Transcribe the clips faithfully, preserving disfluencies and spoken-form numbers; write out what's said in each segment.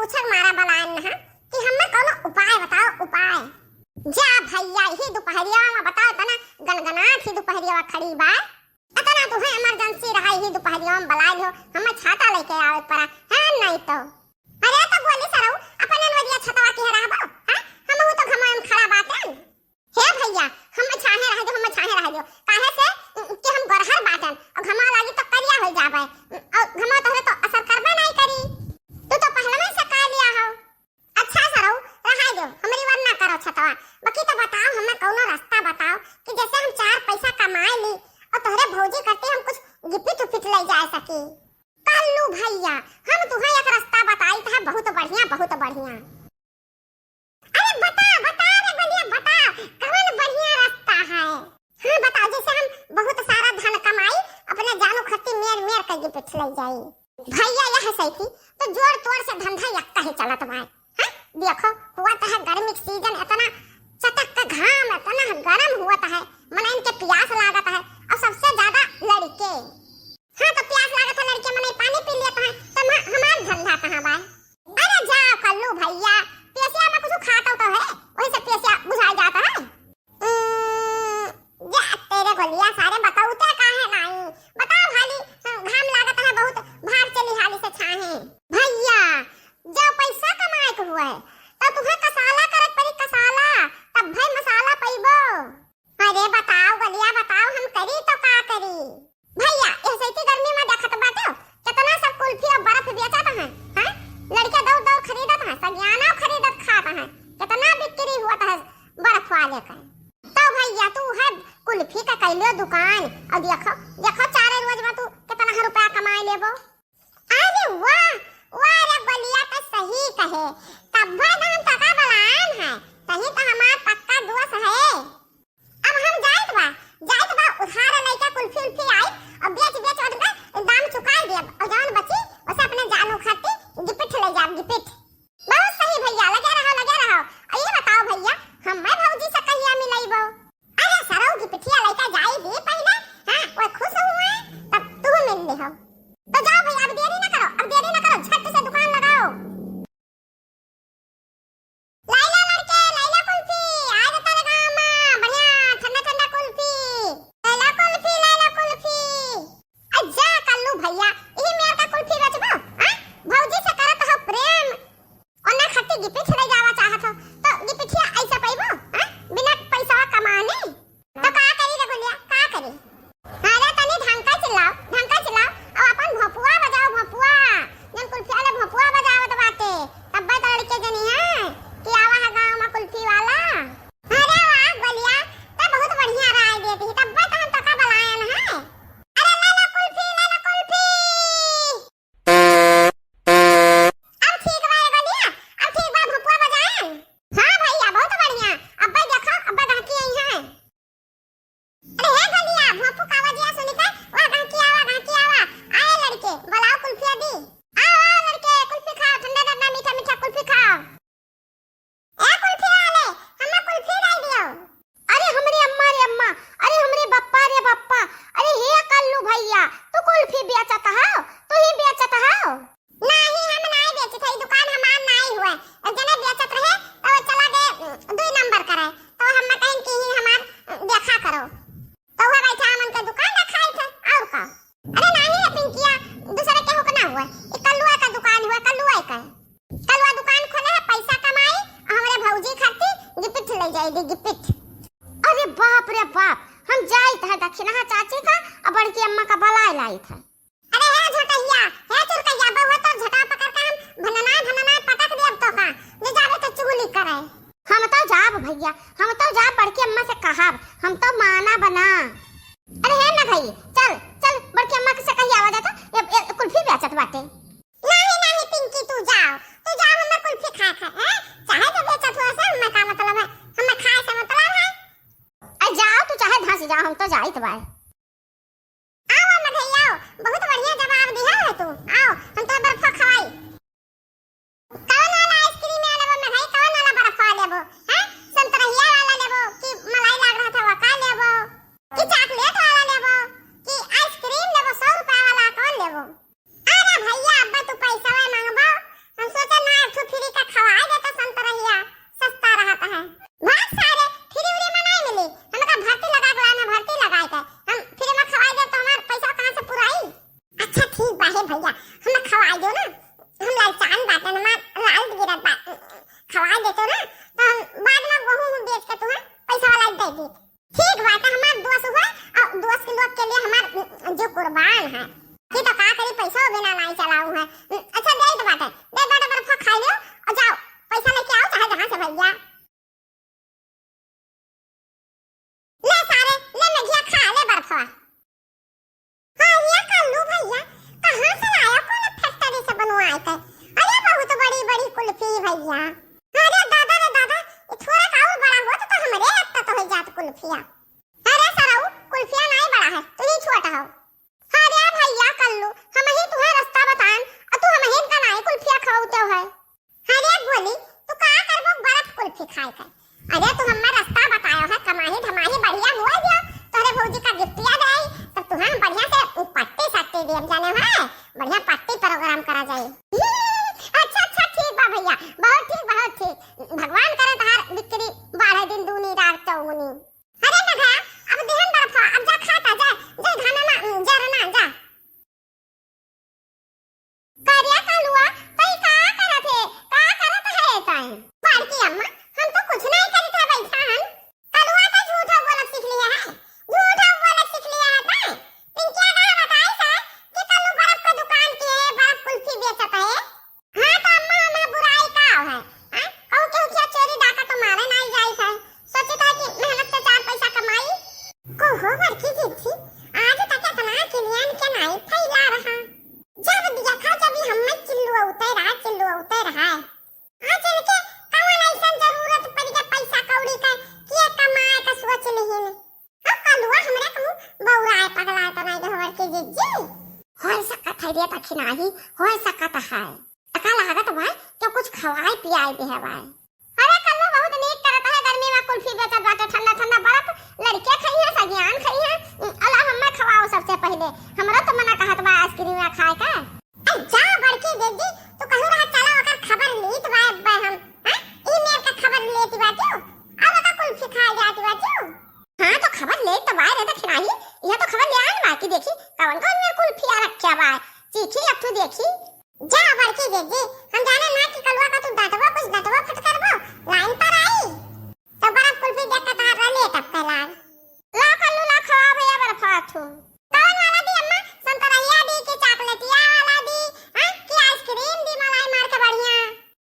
पूछक मारा बलायन नहा कि हमें कौनो उपाय बताओ, उपाय। जा भैया, यही दुपहरिया में बताओ, इतना गनगनात ही दुपहरिया खड़ी बा, इतना तुहे emergency रहा, यही दुपहरिया में बलाई हो, हमें छाता लेके आवे पड़ा, है नहीं तो। अरे तो गोली सरऊ, अपन अनवरिया छतवा के रहबो, हैं? हमहू तो घमवा में खड़ा बाटेन। हे भैया, हम छाहे रह दो, हम छाहे रह दो। काहे से कि हम गोरहर बाटन, और घमवा लागी तो करिया हो जाबे, और घमवा तोहरे तो असर करबे नहीं करी। तू तो पहलवे से कह लिया हो। अच्छा सरऊ, रहाई दो, हमरी वर ना करो छतवा। बाकी तो बताओ, हमें कौनो रास्ता बताओ कि जैसे हम चार पैसा कमाए ली और तोहरे भौजी करते हम कुछ गिफ्ट उफिट ले जा सकी। कल्लू भैया, हम तुहे एक रास्ता बताई था, बहुत बढ़िया, बहुत बढ़िया। अरे बता, बता रे बलिया, बता, कवन बढ़िया रास्ता है? हाँ बता, जैसे हम बहुत सारा धन कमाई, अपने जानू खत्ती मेर मेर के गिफ्ट ले जाई। भैया यह सही थी, तो जोर तोर से धंधा यक्का ही चलत बाय। हाँ? देखो, हुआ तो है गर्मी के सीजन, इतना चटक के घाम, इतना गरम हुआ तो है, मन इनके प्यास लागत है, और सबसे ज्यादा लड़के। हाँ, तो प्यास लागत है लड़के, मने पानी पी लिया तो है, तो हम-, हमार धंधा कहाँ बाय? अरे जाओ कल्लू भैया, प्यासिया में कुछ खाता तो है, वही से प्यासिया बुझाई जाता है। उम्म, जा तेरे गोलिया सारे बताऊ ते काहे नहीं? बताओ हाली, घाम लागत है बहुत, भाग चली हाली से छाहे। भैया, जो पैसा कमाए के हुआ है, तो तुम्हें कसाला करे पड़ी, कसाला, तब भाई मसाला पइबो। अरे बताओ गोलिया बताओ, हम करी तो का करी? भैया, ऐसे की गर्मी में देखत बाटे, कितना सब कुल्फी और बर्फ बेचत हैं, हैं? लड़के दौड़ दौड़ खरीदत हैं, सगियाना खरीदत खात हैं, कितना बिक्री हुआ है बर्फ वाले का। तो भैया तू है कुल्फी का कैलियो दुकान, और देखो, देखो चारे रोज में तू कितना रुपया कमाए लेबो। अरे वाह, वाह रे गोलिया तो सही कहे, तब भाई तो हम टका बलायन है, सही तो हमार पक्का दोस्त है। अब हम जाइत बा, जाइत बा उधार लइका कुल्फी उल्फी आई, और बेच बेच ओकर दाम चुकाई देब, और जौन बची ओसे अपने जानू खातिर गिफ्ट ले जाब, गिफ्ट। बहुत सही भैया, लगे रहो, लगे रहो। और ये बताओ भैया, हम मैं भौजी से कहिया मिलइबो? अरे सरऊ गिफ्टिया लइका जाई दे पहले, हाँ, वो खुश हुए, तब तू मिल लिहो। तो जाओ भैया, अब देरी ना करो, अब देरी ना करो, झट से दुकान लगाओ। लैला लड़के, लैला कुल्फी, आज तोरे गाँव में बढ़िया ठंडा ठंडा कुल्फी। लैला कुल्फी, लैला कुल्फी। आ जा कल्लू भैया, इही मेर का कुल्फी बेचबो, हाँ? भौजी से करत हो प्रेम, ओने खट्टी गिपिठ ले जावा चाहत हो, तो गिपिठिया ऐसे पैबो, हाँ? बिना पैसा कमाने। तो का करी रे गोलिया, का करी? अरे तनी ढंग का चिल्लाओ, ढंग का चिल्लाओ, अब अपन भोंपुआ बजाओ, भोंपुआ। जन कुल्फिया ले भोंपुआ बजावत बाटे, तब्बे तो लड़के जनी है कि आवा है गाँव में कुल्फी वाला। अरे वाह गोलिया, तो बहुत बढ़िया राय देती है, तब्बे तो हम तोका बलायन है। अरे ले लो कुल्फी, ले लो कुल्फी। अब ठीक बा ए गोलिया, अब ठीक बा, भोंपुआ बजाएन। हाँ भैया, बहुत बढ़िया। अब्बे देखो, अब्बे गहकी आई हैं। अरे हे गोलिया, भोंपू का आवाजिया सुनी के, वाह गहकी आवा, गहकी आवा। आए लड़के, बुलाओ कुल्फिया दी। आओ, आओ लड़के, कुल्फी खाओ, ठंडा ठंडा, मीठा मीठा कुल्फी खाओ। ए कुल्फी वाले, हमें कुल्फी लाई दियो। अरे हमरे अम्मा रे अम्मा, अरे हमरे बप्पा रे बप्पा, अरे हे कल्लू भैया, तू कुल्फी बेचत हो, तू ही बेचत हो? नाही, हम नाही बेचत है, दुकान हमार नाही हुए। एक जने बेचत रहे, तो वो चला गए, उम, दुई नंबर करे, तो हम कहें कि ही हमार, उम, देखा करो। तो वह बैठा हमन के दुकान रखाई थे, और का? अरे नाही है पिंकिया, दूसरे केहू के ना हुआ, ये कल्लुआ का दुकान हुआ, कल्लुआ का। कल्लुआ दुकान खोले है, पैसा कमाई, और हमरे भौजी खाती गिफ्ट ले जाएगी, गिफ्ट। अरे बाप रे बाप, हम जाइत है दक्षिणा चाची का, और बड़की अम्मा का बलाए लाइत है। अरे हे झटहिया, हे चुरकैया, बहुआ तो झटा पकड़ के हम भनना भनना पटक देब तो का, जे जावे तो चुगली करे। हम तो जाब भैया, हम तो जाब, बड़की अम्मा से कहब, हम तो माना बना। अरे हे ना भाई, चल, चल, बड़की अम्मा से कही आवा जाता, ये, ये कुल्फी बेचत बाटे। नाही, नाही पिंकी, तू जाओ, तू जाओ, हमें कुल्फी खाए खाए, हैं? चाहे तो बेचत हुआ से, हमें का मतलब है, हमें खाए से मतलब है। अरे जाओ, तू चाहे धंस जाओ, हम तो जाइत बाय। आओ मधई आओ, बहुत बढ़िया जवाब दिया है तू। आओ, हम तो बर्फा खवाई। कौन वाला आइसक्रीम वाला लेबो मधई, कौन वाला बर्फा लेबो? हैं? संतरहिया वाला लेबो कि मलाई लाग रहा था वका लेबो? कि चॉकलेट वाला लेबो? कि आइसक्रीम लेबो सौ रुपया वाला, कौन लेबो? अरे भैया, अब्बा तू पैसा मांगबो, हम सोचे ना एक ठो भैया। अरे दादा रे दादा, ये थोड़ा का और बड़ा होत तो हमरे हत्ता तो हो जात कुल्फिया। अरे सरऊ, कुल्फिया नाई बड़ा है, तू ही छोटा हो। अरे भैया कल्लू, हम ही तुहे रस्ता बताएन, अ तू हम ही का नाई कुल्फिया खवाउते हो है। अरे गोली, तू का करबो बर्फ कुल्फी खाए के? अरे तू हमें रस्ता बतायो है, कमाही धमाही बढ़िया हुआ दियो, तोहरे भौजी का गिफ्टिया दे, तब तुहे हम बढ़िया से पट्टी सट्टी दियम जाने है, बढ़िया पट्टी प्रोग्राम करा जाए। अच्छा अच्छा ठीक बा भैया, बहुत ठीक बहुत ठीक, भगवान करे तहार बिक्री बाढ़े दिन दूनी रात चौगुनी। अरे नघा, अब दिहन बर्फ, अब जा खाता जा, जा घाना ना, उम, जरना जा। करिया कलुआ, तई का करत है? का करत है तई? बड़की अम्मा, हम तो कुछ नहीं करित है, बैठा हन। कलुआ तो झूठा बोलत सीख लिया है, झूठा बोलत सीख लिया है तई। पिंकिया का बताई से कि कल्लू बर्फ का दुकान के है, बर्फ कुल्फी बेचत है। हाँ तो अम्मा, हमें बुराई का है? हाँ? कहूँ केहू क्या चोरी डाका तो मारे नाई जाई है। सोचे था कि मेहनत से चार पैसा कमाई। को हो बड़की जिज्जी, आज तक इतना किलियन के नाई फैला रहा। जब देखा जब ही हमें चिल्लुआ उतर रहा, चिल्लुआ उतर रहा है। आज इनके कौन ऐसन जरूरत पड़ गया पैसा कौड़ी का कि ये कमाए का सोच लिहिन। अब कलुआ हमरे कहूँ बौराए पगलाए तो नाई हो बड़की जिज्जी। होय सकत है रे दखिनाही, होय सकत है। तका लागत बा कि कुछ खवाए पियाए दे हवाए। अरे कल्लू बहुत नीक करत है, गर्मी में कुल्फी बेचत बाटे, ठंडा ठंडा बर्फ, लड़के खइहे, सगियान खइहे। अला हमें खवाओ सबसे पहिले, हमरो तो मना कहत बा आइसक्रीम खाए का। ए, जा बड़की दीदी, तू कहू रहा चला ओकर खबर लीत बा, बा हम, हाँ? ई मेर का खबर लेत बाटियो, अब का कुल्फी खाए जात बाटियो। हाँ, तो खबर लेत तो बा रे दखिनाही, यह तो खबर ले आन बा कि देखी कौन कौन मेर कुल्फिया रख्या बा, चीखी अब तू देखी। जा बड़की दीदी, हम जाने ना कि कलुआ का तू डांटबो, कुछ डांटबो फटकारबो, लाइन पर आई। तो बर्फ कुल्फी देख के तहार ले टपके लाग। ला कल्लू ला खवा भैया बर्फा थू। कौन वाला दी अम्मा? संतरहिया दी कि चॉकलेटिया वाला दी? हाँ? कि आइसक्रीम दी मलाई मार के बढ़िया?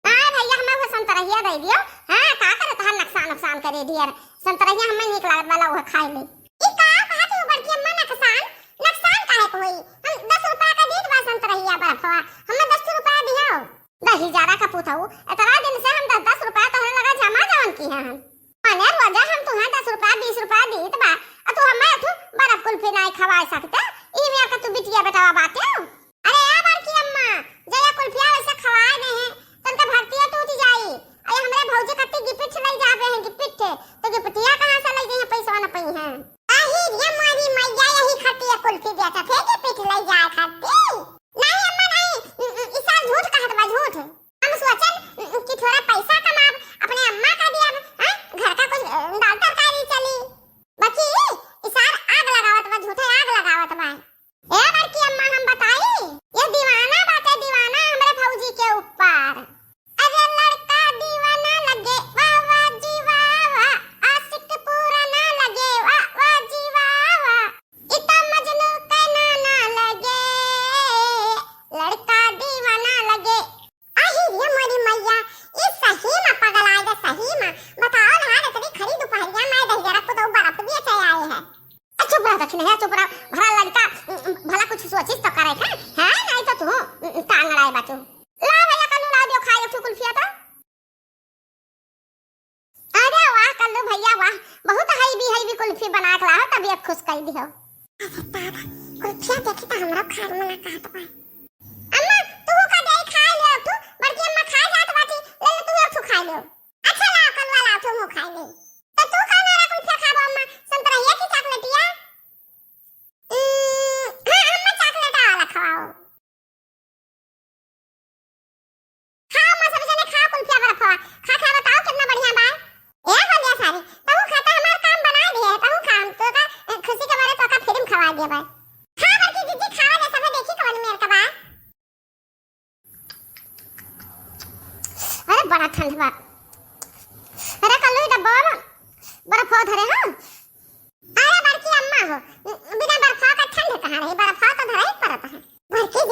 हाँ भैया, हमें वो संतरहिया दे दियो। हाँ, का करे तहार नुकसान, नुकसान करे दियर। संतरहिया हमें नीक लागत वाला, वो खाए ले। ई का कहत हो बड़की अम्मा नुकसान? नुकसान काहे को होई? हम दस रुपया का दीत बा संतरहिया बर्फवा। हमें दस रुपया दियो। दही जरा का पूत हऊ, इतना दिन से हम दस दस रुपया तोहरे लगा जमा जवन किहे हन। मने रोजे हम तुहें दस रुपया, बीस रुपया दीत बा, आ तू हमें अथु बर्फ कुल्फी नाई खवाए सकते, ई मेर का तू बिटिया बेटवा बाटे हो। अरे ए बड़की अम्मा, जया कुल्फिया वैसे खवाए दे हैं, तनका भरतिया टूट जाई। अरे हमरे भौजी कत्ती गिफ्ट लई जाबे हैं, गिफ्ट, तो गिफ्टिया कहाँ से लई जाइए, पैसवा न पई हैं। आही रे मोरी मैया, यही खातिर कुल्फी बेचत है कि गिफ्ट लई जाए खातिर। नहीं अम्मा, नहीं, इ, इ, इ साल झूठ कहत बा, झूठ। हम सोचन, इ, इ, कि थोड़ा पैसा कमाब, अपने अम्मा का दियब, हैं? घर का कुछ, अ, दाल तरकारी चली। बची, इ साल आग लगावत बा, झूठे आग लगावत बा। ए बड़की अम्मा, हम बताई, ये दीवाना बाटे, दीवाना हमरे भौजी के ऊपर। अरे लड़का दीवाना लगे, वाह वाह जी वाह वाह, आशिक पूरा ना लगे, वाह वाह जी वाह वाह। इता मजनू के नाना लगे, लड़का दीवाना लगे। आही रे मोरी मैया, ई सही में पगलाए गे, सही में। बताओ ना, इतनी खरी दुपहरिया में दहिजरा को तो बर्फ बेचे आए हैं। ए, चुप रह दखिनहिया, चुप रह। भला लड़का, उम, उम, भला कुछ सोचिस तो करे, हैं? हैं? नहीं तो तू, उम, उम, टांग अड़ाए बाटू। ला भैया, कल्लू ला दियो खाए एक ठो कुल्फिया तो। अरे वाह कल्लू भैया वाह, बहुत heavy heavy कुल्फी बना के लाओ, तबीयत खुश कर दियो। अरे दादा, कुल्फिया देखी तो हमरो खाए में ना कहत बा। अम्मा, तू का दे खाए ले तू, बड़की अम्मा खाए जात बाटी, ले ले तू एक ठो खाए ले। अच्छा लाओ कलुआ लाओ, तू मुँह खाए ले। तो तू कौन वाला कुल्फिया खाबो अम्मा, संतरहिया की चॉकलेटिया? उम्म, हाँ अम्मा, चॉकलेट वाला खवाओ। खाओ अम्मा, सब जने खाओ कुल्फिया बर्फवा। खा खा बताओ कितना बढ़िया बा। ए बोलिया सारी, तहू खाता हमार काम बना दिए, तहू खा, हम तो का, ए, खुशी के मारे तो का फ्री में खवा दिए बा। खा बड़की दीदी, खावा दे, सब देखी कौन मेर का बा। अरे बड़ा ठंड बा। अरे कल्लू, ई डब्बा में बर्फ धरे हो। अरे बड़की अम्मा हो, बिना बर्फ का ठंड कहाँ रही, बर्फ तो धरे ही पड़त है। बड़की